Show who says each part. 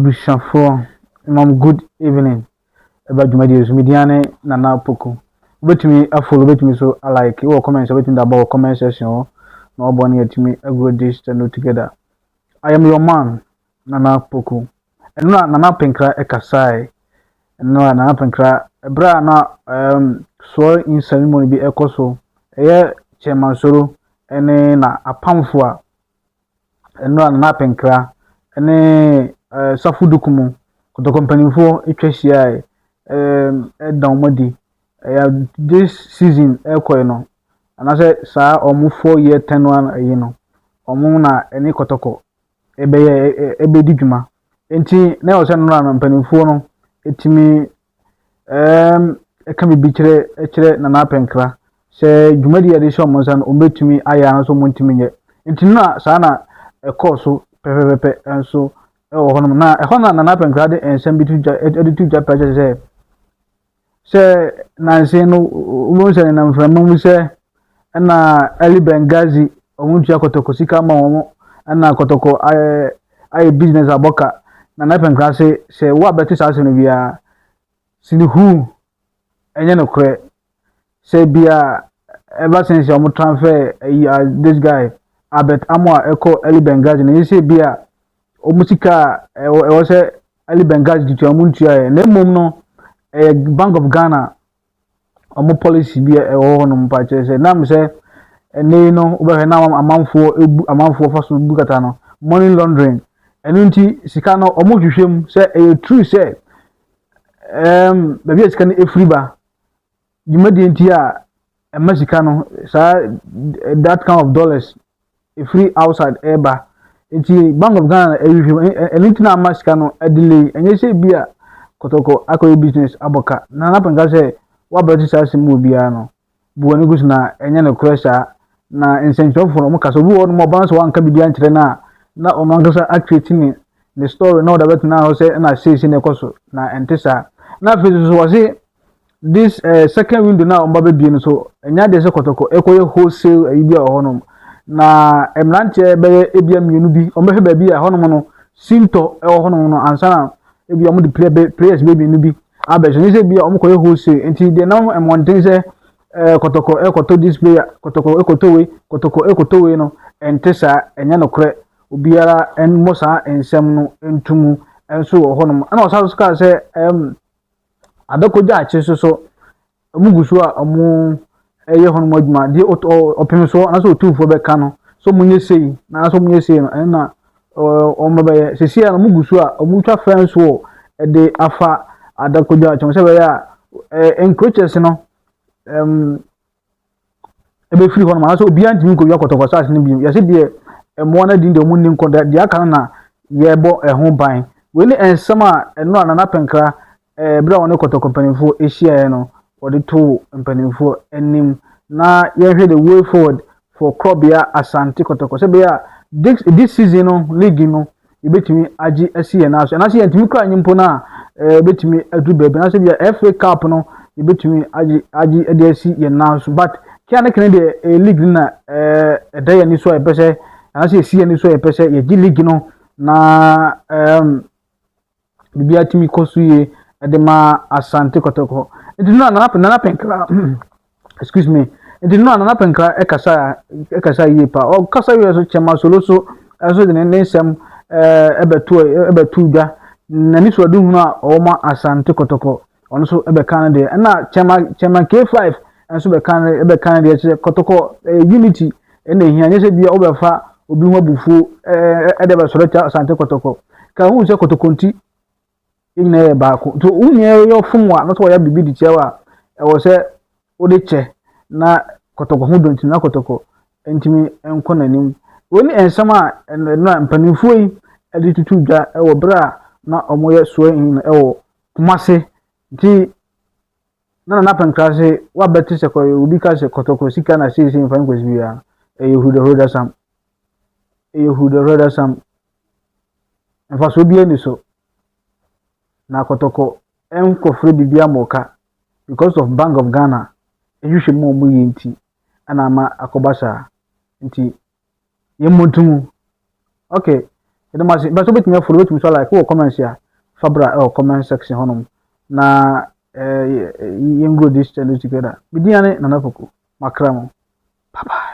Speaker 1: Abusuafoɔ, mema good evening. Ɛba dwumadie so, me din ne Nana Poku. Wobɛtumi afollow, wobɛtumi so alike. Wowɔ comments a, wobɛtumi de aba wɔ comment section hɔ na wabɔ ne yɛatumi agrow this channel together. I am your man, Nana Poku. Ɛno a Nana Penkra ɛkasae. Ɛno a Nana Penkra, ɛberɛ a na swearing in ceremony bi ɛkɔ so, ɛyɛ Chairman Soro ɛne na apamfo a ɛno a Nana Penkra ɛne Safo Dukumu, Kotoko mpanimfoɔ atwa ahyia ɛda wɔn adi. Ɛyɛ this season ɛrekɔ yi no, anaasɛ saa wɔn 4 year tenure yi no, wɔn na ɛne Kɔtɔkɔ ɛbɛyɛ ɛbɛdi dwuma. Nti na ɛwɔ sɛ nnora no mpanimfoɔ no ɛtumi ɛka biribi kyerɛ Nana Penkra sɛ dwumadi a yɛde hyɛ wɔn nsa no, wɔbɛtumi ayɛ anaasɛ wɔntumi nyɛ. Nti nna saa na ɛkɔɔ so pɛpɛpɛpɛ nso ɛwɔ hɔnom. Na ɛhɔ na Nana Penkra de nsɛm bi to dwa, ɛde to dwa pɛ kyerɛ sɛ nansi no, wobɛhu sɛ nenam mframa mu sɛ ɛna Ali Benghazi wɔn ntua Kɔtɔkɔ sika ma wɔn, ɛna Kɔtɔkɔ ayɛ business abɔka. Nana Penkra sɛ wo a bɛte saa asɛm no biara sini hu, ɛnyɛ nokorɛ sɛ bia ever since wɔn transfer ɛyi this guy Albert Amoa ɛkɔ Ali Benghazi na yɛ sɛ bia wɔn sika a ɛwɔ sɛ Ali Benghazi tutua, wɔn ntua yɛ, na mmom no ɛyɛ Bank of Ghana wɔn policy bi a ɛwɔ hɔnom mpa kyerɛ sɛ nam sɛ ɛnɛ yi no, wobɛhwɛ na amanfoɔ ebu amanfoɔ fa so bu kata no money laundering. Ɛno nti sika no wɔn hwehwɛ mu sɛ ɛyɛ true sɛ baabi a sika no efiri ba, dwumadie nti a ɛma sika no saa, that kind of dollars efiri outside ɛɛba. Nti Bank of Ghana ɛhwehwɛ mu, ɛno nti na ama sika no ɛdelay. Ɛnyɛ sɛ bi a Kɔtɔkɔ akɔyɛ business abɔ ka. Nana Pɛnka sɛ wabɛte saa asɛm wɔ biara no bu w'ani gu so na ɛnyɛ nokorɛ saa. Na nsɛntwerɛfoɔ no, ɔmo kasa, obi wɔ hɔ nom ɔba no sɛ wanka biribi ankyerɛ no a, na ɔno ankasa acreate ne story na ɔde abɛtena hɔ sɛ ɛna seesei na ɛkɔ so, na ɛnte saa. Na afei nso wɔse this second window na ɔmo ba bɛbie no so, ɛnyɛ adeɛ sɛ Kɔtɔkɔ ɛkɔyɛ wholesale ayi bi a wɔ hɔnom, na mmeranteɛ bɛyɛ ebia mmienu bi, ɔmo bɛhwɛ baabi a hɔnom no sintɔ ɛwɔ hɔnom no ansa na ebi ɔmo de players bɛ mmienu bi abɛhyɛ ne sɛ bi a ɔmo kɔyɛ wholesale. Nti deɛ nam mmɔnten sɛ Kɔtɔkɔ ɛkɔtɔ this player, Kɔtɔkɔ ɛkɔtɔ wei, Kɔtɔkɔ ɛkɔtɔ wei no, ɛnte saa, ɛnyɛ nokorɛ. Obiara ɛmmɔ saa nsɛm no ntomu nso wɔ hɔnom. Ɛna ɔsan so kaa sɛ Adako Gyaakye so ɔmo gu so a ɔmo ɛyɛ hɔnom adwuma deɛ ɔpem so anaasɛ otumfoɔ bɛka no so, ɔmo nyɛ sei na anaasɛ ɔmo nyɛ sei no, ɛno na ɔmo bɛyɛ. Sisi a ɔmo gu so a ɔmo twa fence wall ɛde afa Adako Gyaakye sɛ bɛyɛ a encroachers no ɛbɛfiri hɔnom anaasɛ obiara ntumi nkɔwia Kɔtɔkɔ asase no bio. Yɛsɛ deɛ mmoa no adi deɛ ɔmo nni nkɔ deɛ aka no na yɛrebɔ ɛho ban. Wei ne nsɛm a ɛno a Nana Pɛnkra bere a wɔne Kɔtɔkɔ mpanimfoɔ ahyiaeɛ no wɔde too mpanimfoɔ anim. Na yɛhwɛ the way forward for Korɔbea Asante Kɔtɔkɔ sɛ bɛyɛ a this season no, league no, yɛbɛtumi agye asi yɛn nan so, anaasɛ yɛntumi kura nye mpo no a yɛbɛtumi aduru baabi, anaasɛ bi a FA Cup no yɛbɛtumi agye de asi yɛn nan so. But kia ne kene deɛ, league no na ɛda yɛn ani so a yɛpɛ sɛ, anaasɛ yɛsi yɛn ani so a yɛpɛ sɛ yɛgye league no na biribiara tumi kɔ so yie ɛde ma Asante Kɔtɔkɔ. Nti no a Nana Pɛnkra, excuse me, nti no a Nana Pɛnkra ɛkasa yie pa, ɔkasa yie so kyɛma solo so ɛnso de ne nsɛm ɛbɛto dwa n'ani so ɔde hunu a ɔwɔ ma Asante Kɔtɔkɔ. Ɔno nso ɛbɛka no deɛ, ɛna chairman K5 nso bɛka no deɛ kyerɛ Kɔtɔkɔ unity ɛna ehia, nyɛ sɛ bia ɔbɛfa obi ho abufuo ɛde bɛsɔrɔ tia Asante Kɔtɔkɔ. Ka hu sɛ Kɔtɔkɔ nti yɛn nyinaa yɛ baako, nti wo nua yɛ ɔfom a na sɛ ɔyɛ biribi de tia wo a, ɛwɔ sɛ wode kyɛ na Kɔtɔkɔ ho dɔ nti na Kɔtɔkɔ ntumi nkɔ n'anim. Wɔn ne nsɛm a ɛno a mpanimfoɔ yi de tutu dwa wɔ berɛ a na wɔyɛ swearing in wɔ Kumase. Nti na Nana Pɛnkra se wabɛte sɛ kɔ obi ka sɛ Kɔtɔkɔ sika na seesei mfa nkɔsi biara, ɛyɛ hurudahurudasam, ɛyɛ hurudahurudasam, mfasoɔ biara ni so na Kɔtɔkɔ nkɔfrɛ biribi ama ɔka because of Bank of Ghana nhwehwɛ mu a wɔyɛ nti ɛna ama akɔba saa. Nti yɛmmɔnto mu. Okay. Yɛda mo ase. Bɛsɛ wobɛtumi afollow, wobɛtumi so like, wowɔ comments a, fa bra ɛwɔ comment section hɔnom na yɛn grow this channel together. Me din ne Nana Poku. Makra mo. Bye bye.